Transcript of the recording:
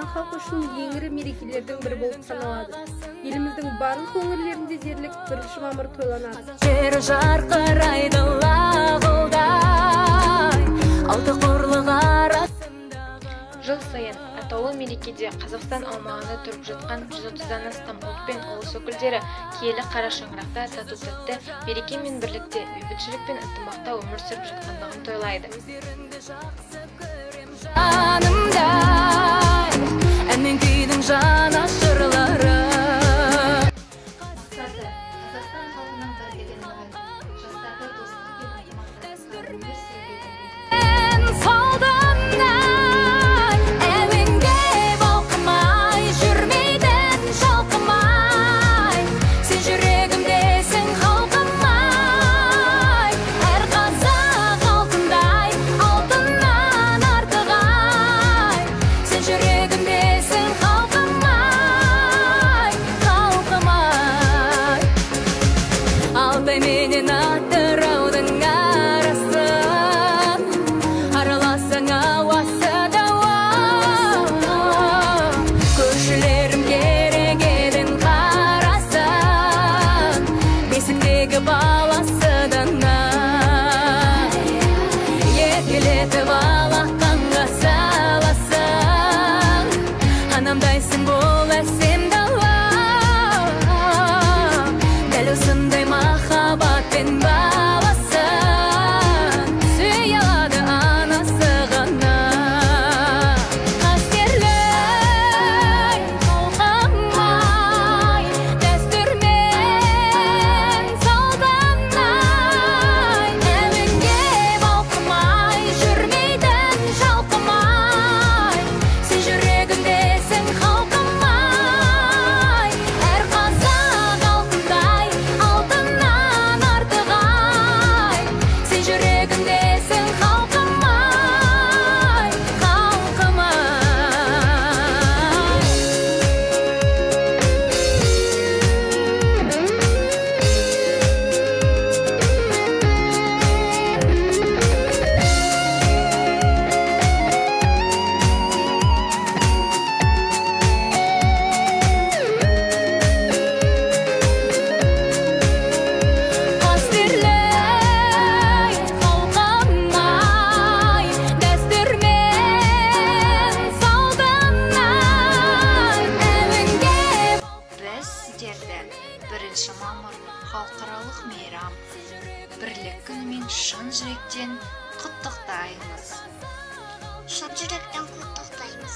Қазақстан халқы үшін ең ірі мерекелердің бірі болып саналады. Еліміздің барлық өңірлерінде дерлік 1 мамыр тойланады. Жері жарқырайды лағылдай, алты құрлық арасындағы. Жыл сайын атаулы мерекеде Қазақстан аумағында тұрып жатқан 130-дан астам ұлт пен ұлыс өкілдері киелі қара шаңырақта тату-тәтті береке мен бірлікте, бейбітшілік пен ынтымақта өмір сүріп жатқандығын тойлайды. Жанымдай ән мен күйдің жанашырлары. Мақсаты Қазақстан халқының бірлігін нығайту, жастарды достық пен ынтымақтастықта өмір сүруге тәрбиелеу. Солдымнан әуенге балқымай, жүрмейтін шалқымай, сен жүрегімдесің халқым-ай. Әр қазақ алтындай, алтыннан артық ай, сен жүрегімдесің халқым-ай, халқым-ай. Алтай менен Атыраудың арасын араласаң ауасы дауа. Көршілерім керек едің қарасын, бесіктегі баласы дана. Еркелетіп алақанға саласың, анамдайсың бұл әсем дала. Дәл осындай махаббатпен баласын сүйе алады анасы ғана. Қастерлі халқым-ай, дәстүрмен салтым-ай, әуенге балқымай, жүрмейтін шалқымай, сен жүрегімдесің халқым-ай. Әр қазақ алтындай, алтыннан артық ай, сен жүрегімдесің халқым-ай, халқым-ай. Қастерлі халқым-ай, дәстүрмен салтым-ай, әуенге. Біз сіздерді 1 мамыр халықаралық мейрам, Бірлік күнімен шын жүректен құттықтаймыз. Шын жүректен құттықтаймыз.